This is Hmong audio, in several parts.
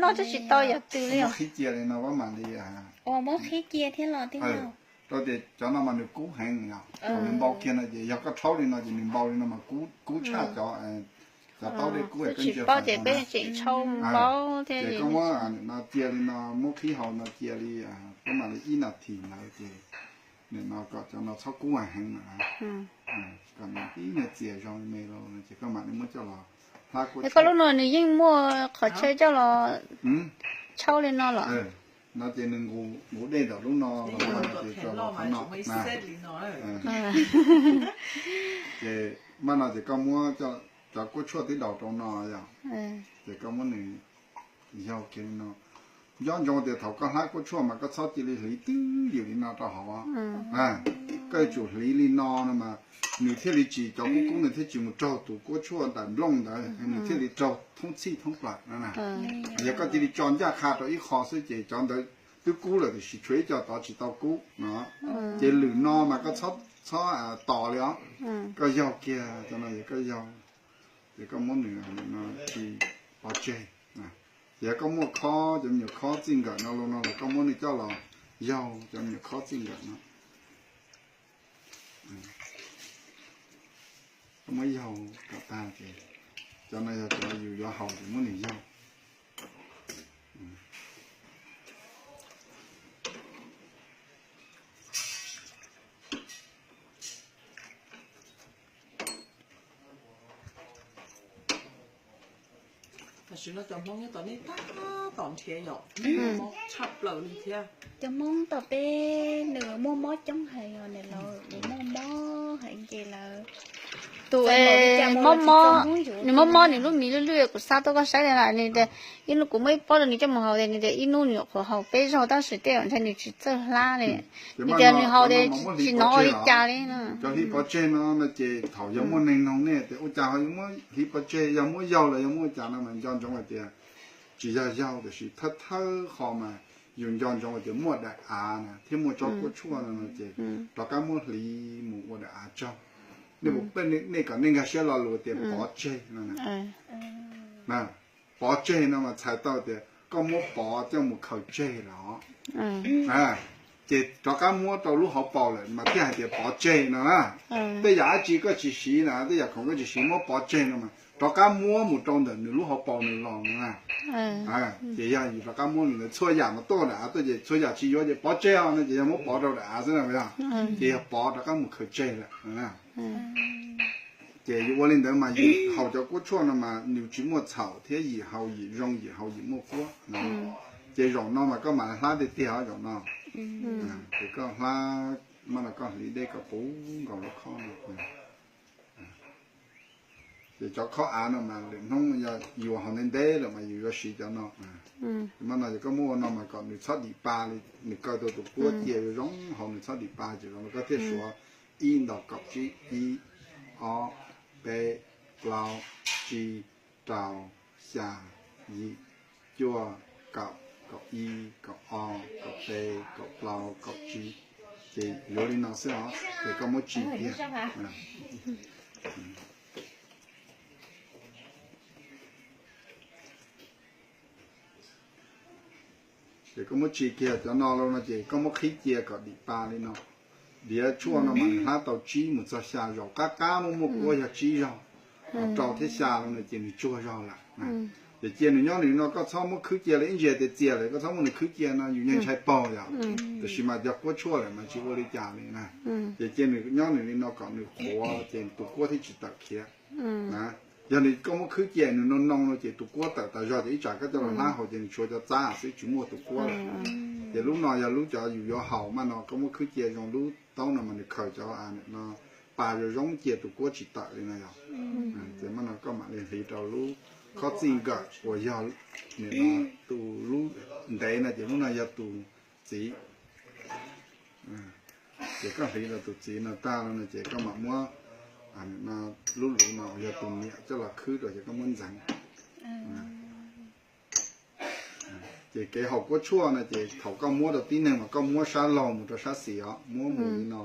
Noj twb tsis tau yam twg li os. Qhib cia li no, muab qhib cia thiab los twb noj. Rau tias cov no mas nws kub heev yom, thaum nws npau kiag no ces yog koj rhaub li no ces nws npau li no mas kub tshaj cov, cov taub dej kub. Twb tsis paub ces peb tseem rhaub npau thiab. Ces koj muab no cia li no, muab qhib hau no cia li, koj mam li ib nas this ntawd ces nim no kom cov no txhob kub heev na, kom nws tib niag txias zoo me los ces koj mam li muab coj los hlab kuab. Koj lub no nws yeej muaj qhov chaw coj los tshau li no los? No ces nws nqus dej ntawm lub no los, ces tso los qhov no. Ces maj no ces koj muab cov kuab tshuaj twb daus rau no yom, ces koj muab nws yaug kiag li no. Nco ntsoov tias thaum koj hlab kuab tshuaj mas koj txhob cia li hliv twb ywm li no rau hauv. Koj yuav tsum hliv li no no mas nws thiaj li tsis, cov kub kub nws thiaj tsis mus raug tus kuab tshuaj nram nplooj ntawd, nws thiaj li raug thoob txhij thoob plaws no na. Yog koj cia li tso ncaj qha rau ib qho xwb ces cov ntawd twb kub lawm tiam sis tshuav ib co tod tsis tau kub no. Ces lwm no mas koj txhob tos li os, koj yaug kiag cov no, koj yaug, ces koj muab nws no tsis pov tseg. Ces yog koj muaj khob, cov me nyuam khob txij nkawm no los no los koj muab nws coj los yaug cov me nyuam khob txij nkawm no. Koj muab yaug kom tag ces cov no yog cov yus yuav haus ces muab nws yaug. Tam sim no cov Hmoob nyob tom nej tab tom nrhiav yom, mob tshaj plaws li thiab. Cov Hmoob tom peb nws muaj mob coob heev os, nws laus nws muaj mob heev ces lawv tus mob mob, nws mob mob nws lub mis lwj lwj, kuv xa tuaj koj saib li lawm nws tias ib hnub kuv muab ib pob rau nws coj mus haus tias nws tias ib hnub nws nyuam qhuav haus peb zaug tab sis tej zaum ntshai nws tsis txawj hlab li. Nws tias nws haus tias tsis hnov ua li cas li no. Cov hliv pov tseg no no ces thaum yog muaj neeg noog nej tias ua cas ho yuav muab hliv pov tseg, yog muab yaug los yog muab ua cas no mas nco ntsoov hais tias tsis yog yaug tiam sis thawj thawj qho mas yus nco ntsoov hais tias muaj daim av na thiab muaj tsob kuab tshuaj no no ces rov qab muab hliv mus ua daim av tsaug. Nej puas, nej kom nej nkag siab lo lus tias pov tseg no na. Pov tseg no mas txhais tau tias koj muab pov coj mus khaws tseg los, ces rov qab muab rau lub hauv paus lawm mas thiaj hais tias pov tseg no na. Tej yam dab tsi koj tsis siv na, tej yam khoom koj tsis siv muab pov tseg no mas rov qab muab mus rau ntawm nws lub hauv paus nws los no na. Ces yog yus rov qab muab li ntawd txhua yam mas tuaj daim av tuaj ces txhua yam tsis yuav ces pov tseg os no ces yog muab pov rau daim av xwb na yog, ces yog pov rov qab mus khaws tseg lawm. Ces yus ua li ntawd mas yus haus cov kuab tshuaj no mas nws tsis muaj txhaum thiab yim haus yim zoo, yim haus yim muaj kuab. Ces zaum no mas koj mam hlab tiag tiag zaum no. Ces koj hlab, maj no koj hliv dej kom puv nkaus lub khob no. Ces cov khob av no mas lwm hnub yog yus haus ntev ntev lawm mas yus yuav siv cov no. Maj no ces koj muab ua no mas kom nws txhob dim pa li, nws kaw tau tus kuab cia yuav zoo haus nws txhob dim pa ces zaum no koj thiaj suav ib nto kaum tsib, ib, ob, peb, plaub, tsib, rau, xya, yim, cuaj, kaum, kaum ib, kaum ob, kaum peb, kaum plaub, kaum tsib. Ces yuav li no xwb os, ces koj muab tsim tiag. Ces koj muab tsim kiag cov no los no ces koj muab qhib cia kom dim pa li no. Diav tshuaj no mas nws hlab tau tsib mus txog xya zaus, qab qab muaj muaj kuab yog tsib zaug, rau thiab xya los no ces nws tsuag zog lawm. Ces cia nws nyob nws no, koj txhob muab khwb cia li, ib ntsis tias txias lawm koj txhob muab nws khwb cia no yus nyiag ntshai paug yom. Tiam sis mas cov kuab tshuaj lawm mas tsis ua li cas li na. Ces cia nws nyob nws li no kom nws qhuav ces tus kuab thiaj tsis tawm khiav. Yog nws, koj muab khwb cia nws no no no ces tus kuab tawm tas zog ces ib tsam koj coj los hlab haus ces nws tshuav cov txab xwb tsis muaj tus kuab lawm. Ces lub no yog lub cov yus yuav haus maj no, koj muab khwb cia zoo lub taub no mas nws khaws cov no pa zoo zoo cia tus kuab tsis tawm li no yog. Ces maj no koj mam li hliv rau lub khob txij nkawm uas yog nim no tus lub ntev no ces lub no yog tus txiv. Ces koj hliv rau tus txiv no tag no ces koj mam muab lub no uas yog tus niam coj los khwb rau ces koj muab ntxeev. Ces kev haus kuab tshuaj no ces thaum koj muab rau tib neeg mas koj muab sab laug mus rau sab xis os, muab mus li no.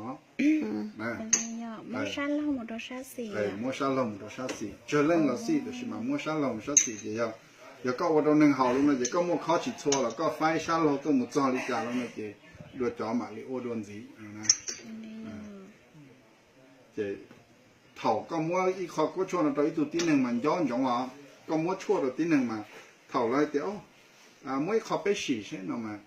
Muab sab laug mus rau sab xis, tsawg leej los xij, tiam sis mas muab sab laug mus sab xis ces yog Yog koj ua rau neeg haus lawm no ces koj muaj khob tsis txhua los koj faib sab laug tuaj mus txog li cas lawm no ces dua cov mam li ua dua ntxiv. Ces thaum koj muab ib qho kuab tshuaj no rau ib tug tib neeg mas nco ntsoov os, koj muab tshuaj rau tib neeg mas thaum lawv hais tias muab ib qho peb sim seb no mas,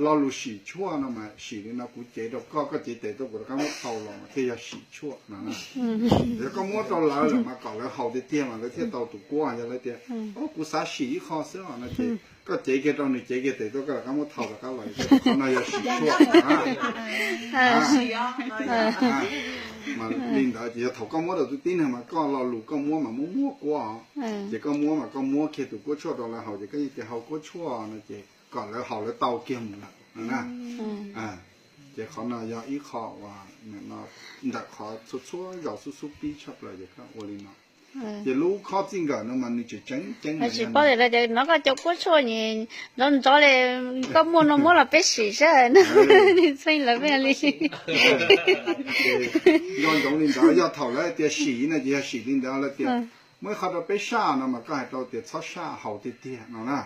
lo lus sim tshuaj no mas sim li no kuv cev rau koj, koj cev tes tuaj kuv rov qab muab thau los mas thiaj yog sim tshuaj no. Yog koj muab rau lawv lawm mas kom lawv haus tiag tiag mas lawv thiaj tau tus kuab. Yog lawv tias o kuv xav sim ib qho xwb os no ces koj cev kiag rau nws, cev kiag tes tuaj koj rov qab muab thau rov qab los, qhov no yog sim tshuaj. Mas li ntawd ces yog thaum koj muab rau tus tib neeg mas koj lo lus koj muab mas muab muab kuab os, ces koj muab mas koj muab kiag tus kuab tshuaj rau lawv haus ces koj yeej tias haus kuab tshuaj no ces kom lawv haus lawv tau kiag mus lawm na. Ces qhov no yog ib qho uas ntawm qhov txhua txhua zaus xub xub pib tshaj plaws ces koj ua li no. Ces lub khob txij nkawm no mas nws tseem ceeb ceeb, tsis paub tias lawv tias no koj cov kuab tshuaj ntxov ntxov li, koj muaj no muab los peb sim saib no, txheej lawv peb li. Nco ntsoov li ntawd, yog thaum lawv tias sim no ces yog sim li ntawd, lawv tias muab ib qho rau peb saj no mas koj hais rau tias txhob saj, haus tiag tiag no na.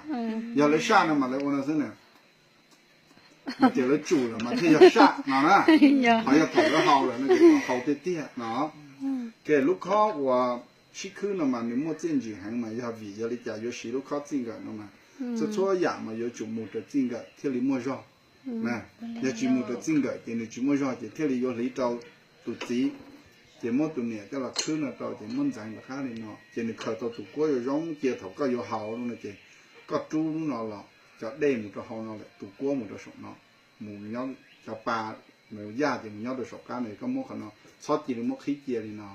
Yog lawv saj no mas lawv ua no xwb na, tias lawv tsum lawm mas thiaj yog saj no na. Ho yog thaum lawv haus lawm no ces kom haus tiag tiag no. Ces lub khob uas sib khwb no mas nws muaj txiaj ntsig heev mas yog vim yog li cas yuav siv lub khob txij nkawm no mas txhua txhua yam mas yuav tsum mus raws txij nkawm thiaj li muaj zog. Yog tsis mus raws txij nkawm ces nws tsis muaj zog ces thiaj li yuav hliv rau tus txiv, ces muab tus niam coj los khwb no rau ces muab ntxeev rov qab li no ces nws khaws tau tus kuab yuav zoo cia thaum koj yuav haus no ces koj rub lub no los cov dej mus rau hauv no lawm tus kuab mus rau saum no, mus cov pa, yaj ces mus nyob rau saum qab no, koj muab qhov no txhob cia li muab qhib cia li no,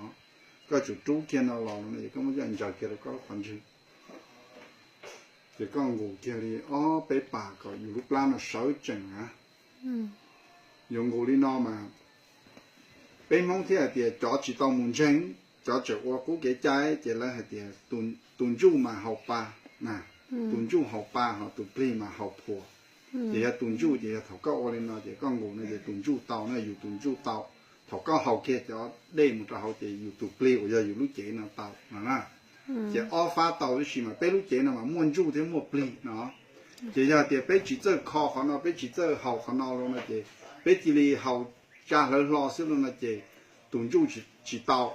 koj tsum rub kiag no los no ces koj muab coj ntsaws kiag rau koj lub qhov ntswg. Ces koj nqus kiag li ob peb pas kom yus lub plab no sawv tsees na. Yus nqus li no mas peb Hmoob thiaj hais tias cov tsis tau mus ntseeg, cov tseem ua qub kev cai ces lawv hais tias tus ntsuj mas haus pa, tus ntsuj haus pa ho tus plig mas haus phuam. Ces yog tus ntsuj ces yog thaum koj ua li no ces koj nqus no ces tus ntsuj tau na, yus tus ntsuj tau. Thaum koj haus kiag cov dej mus rau hauv ces yus tus plig uas yog yus lub cev no tau no na. Ces ob fab tau tib si mas peb lub cev no mas muaj ntsuj thiab muaj plig no. Ces yog tias peb tsis txawj kho qhov no, peb tsis txawj haus qhov no los no ces peb cia li haus tsa hlawv hlo xwb los no ces tus ntsuj tsis tau,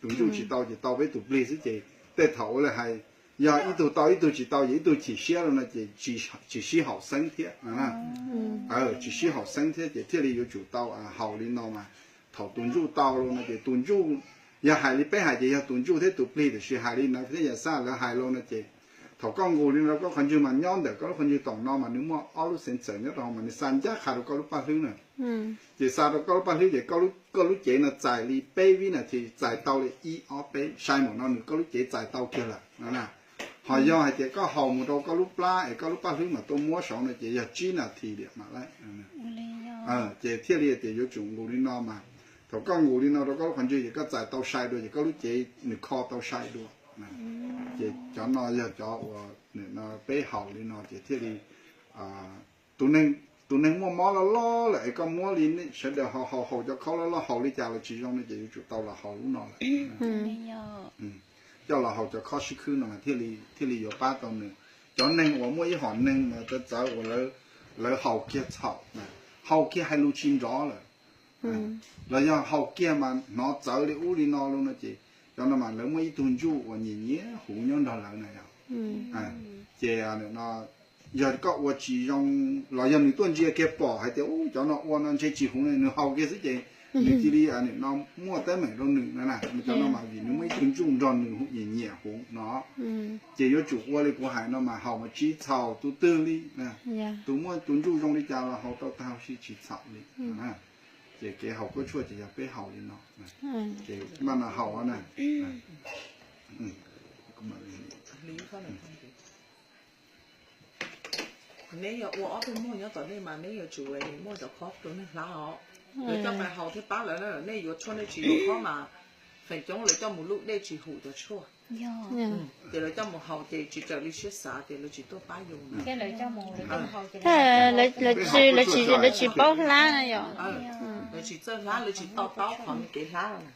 tus ntsuj tsis tau ces tau peb tus plig xwb ces tej thaum ua li hais, yog ib tug tau ib tug tsis tau ces ib tug chim siab los no ces tsis sib haum xeeb thiab. Tsis sib haum xeeb thiab ces thiaj li yuav tsum tau haus li no mas thaum tus ntsuj tau los no ces tus ntsuj, yog hais li peb hais ces yog tus ntsuj thiab tus plig, tiam sis hais li no thiab yam xaj lawv hais los no ces thaum koj nqus li no rau koj qhov ntswg mas nyob ntawm koj lub qhov ntswg tom no mas nws muaj ob lub xeev txawm nyob rau hauv mas nws xa ncaj qha rau koj lub paj hlwb na. Ces xa rau koj lub paj hlwb ces koj lub cev no txais li peb vib nas this, txais tau li ib ob peb, sai mus no nws koj lub cev txais tau kiag lawm no na. Ho yog hais tias koj haus mus rau koj lub plab es koj lub paj hlwb mas tuaj muab saud no ces yog tsib nas this diam mam lawm. Ces thiaj li tias yuav tsum nqus li no mas thaum koj nqus li no rau koj lub qhov ntswg ces koj txais tau sai dua ces koj lub cev nws kho tau sai dua. Ces cov no yog cov uas peb haus li no ces thiaj li tus neeg muaj mob loj loj lawm es koj muab li sawv daws haus haus haus cov khob loj loj haus li cas los tsis zoo no ces yuav tsum tau los haus lub no lawm. Coj los haus cov khob sib khwb no thiaj li yuav pab tau nws. Cov neeg uas muaj ib hom neeg mas txawv txawv uas lawv haus kiag txhaum, haus kiag hais lus tsis nrov lawm, los yog haus kiag mas hnov txawv li ub li no los no ces cov no mas lawv muaj ib tug ntsuj uas nyiam nyiam huv nyob nrog lawv na yog. Ces no yog koj ua tsis zoo los yog nws tuaj ntsia kiag pom hais tias u cov no ua no ntshe tsis huv, nws haus kiag xwb ces nws cia li no muaj teeb meem rau nws no na. Cov no mas vim nws muaj ib tug ntsuj nrog nws nyiam nyiam huv no. Ces yuav tsum ua li kuv hais no mas haus mas tsis txhaum tus twg li. Tus muaj tus ntsuj zoo li cas los haus tau tag huv si tsis txhaum li. Ces kev haus kuab tshuaj ces yog peb haus li no. Ces maj mam haus na. Neb yog ua ob tug muag nyob tom nej mas neb yuav tsum muaj cov khob rau nej hlab os. Lawv coj pais haus thiab pab lawv na, nej yuav tshuaj nej tsis yuav khob mas feem coob lawv coj mus luj dej tsis hum cov tshuaj. Ces lawv coj mus haus ces tsis raws li siab xav ces lawv tsis tuaj pab yus na. Lawv tsis paub hlab na yom. Lawv tsis txawj hlab, lawv tsis to taub qhov kev hlab na.